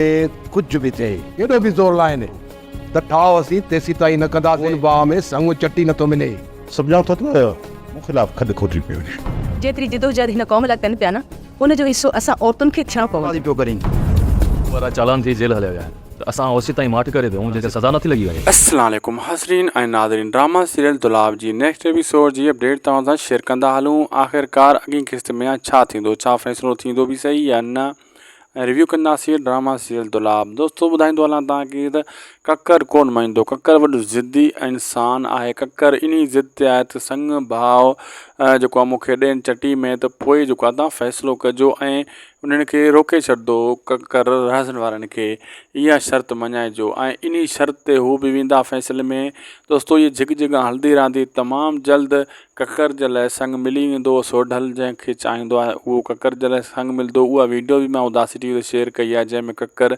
ڪجهه به ٿئي. ڪيڏو به زور لائين ته ٺاهه اسين تيسيتائين نه ڪنداسين. خون باهه ۾ سڱ چٽي نٿو ملي. سمجهان ٿو ته مون خلاف کڏ کوٽي پيو وڃي. جيتري جدوجهد هن قوم لاء ڪن پيا نه ان جو حصو اسان عورتن کي ٿيڻو پوندو. پيو ڪرين. وارا چالان ٿي جيل هليا ويا آهن ته اسان اوسيتائين ماٺ ڪري ويهون جيڪا سزا نٿي لڳي وڃي. السلام عليڪم حاضرين ۽ ناظرين ڊراما سيريل دولاب جي نيڪسٽ ايپيسوڊ جي اپڊيٽ توهان سان شيئر ڪندا هلون آخرڪار اڳين قسط ۾ ڇا ٿيندو ڇا فيصلو ٿيندو به صحيح يا نه ۽ ريويو ڪنداسين ڊراما سيريل دولاب دوستو ٻڌائيندو هلان توهان کي ته ڪڪر ڪون مڃندو ڪڪر وڏو ضدي انسان آهي ڪڪر انهي ضد تي آهي ته سڱ ڀاء جيڪو آهي مونکي ڏين چٽي ۾ ته پوء جيڪو آهي توهان فيصلو ڪجو ۽ انهن کي روڪي ڇڏندو ڪڪر رهزن وارن کي اها شرط مڃائجو ۽ انهي شرط تي هو به ويندا فيصلي ۾ دوستو هي جھڳ جھڳ هلندي رهندي تمام جلد ڪڪر جي لاء سڱ ملي ويندو سوڍل جنهن کي چاهيندو آهي اهو ڪڪر جي لاء سڱ ملندو اها ويڊيو به مان اداسي ٽي وي تي شيئر ڪئي آهي جنهن ۾ ڪڪر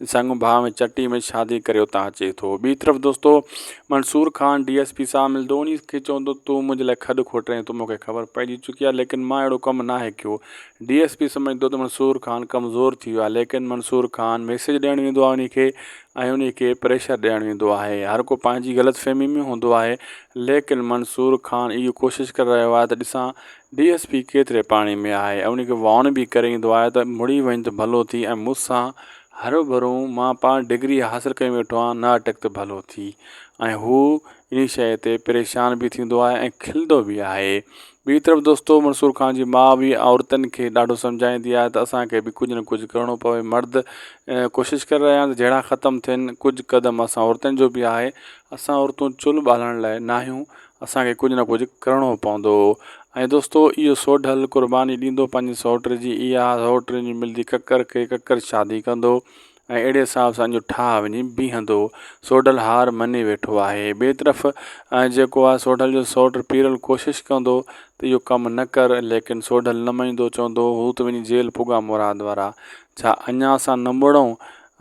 سڱ ڀاء ۾ چٽي ۾ شادي ڪري اتان اچي ٿو ٻي طرف دوستو Mansoor Khan D S P صاحب ملندو انهي کي چوندو تون منهنجي لاء کڏ کوٽرين ٿو مونکي خبر پئجي چڪي آهي ليڪن مان اهڙو ڪم ناهي ڪيو ڊي ايس پي سمجهندو ته منصور خان ڪمزور ٿي ويو آهي ليڪن منصور خان ميسيج ڏيڻ ويندو آهي انهي کي ۽ انهي کي پريشر ڏيڻ ويندو آهي هر ڪو پنهنجي غلط فهمي ۾ هوندو آهي ليڪن منصور خان اهو ڪوشش ڪري رهيو آهي ته ڏسان ڊي ايس پي ڪيتري پاڻي ۾ آهي ۽ ان کي وارن به ڪري ايندو آهي ته مڙي وڃ ته ڀلو ٿي ۽ مون سان هروڀرو مان پاڻ ڊگري حاصل ڪيون ويٺو آهيان نه اٽڪ ته ڀلو ٿي ۽ هو انهي شيء تي پريشان به ٿيندو آهي ۽ کلندو به آهي ٻي طرف دوستو منصور خان جي ماء به عورتن کي ڏاڍو سمجهائيندي آهي ته اسان کي به ڪجهه نه ڪجهه ڪرڻو پوي مرد ڪوشش ڪري رهيا آهن ته جهيڙا ختم ٿين ڪجهه قدم اسان عورتن جو به آهي اسان عورتون چلهه ٻارڻ لاء ناهيون اسان کي ڪجهه نه ڪجهه ڪرڻو پوندو ۽ دوستو اهو سوڍل قرباني ڏيندو پنهنجي سئوٽ جي اها سئوٽ جي ملدي ڪڪر کي ڪڪر شادي ڪندو ۽ اهڙي حساب سان جو ٺاهه وڃي بيهندو سوڍل هار مڃي ويٺو آهي ٻئي طرف جيڪو آهي سوڍل جو سئوٽ پيرل ڪوشش ڪندو ته اهو ڪم نه ڪر ليڪن سوڍل نه مڃيندو چوندو هو ته وڃي جيل پڳا مراد وارا ڇا اڃا اسان نه مڙون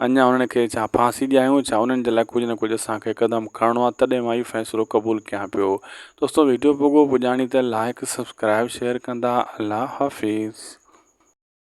اڃا انهن کي ڇا ڦاسي ڏياريون ڇا انهن جي لاء ڪجهه نه ڪجهه اسان کي قدم کڻڻو آهي تڏهن مان اهو فيصلو قبول ڪيان پيو دوستو ويڊيو پڳو پڄاڻي ته لائڪ سبسڪرائب شيئر ڪندا الله حافظ.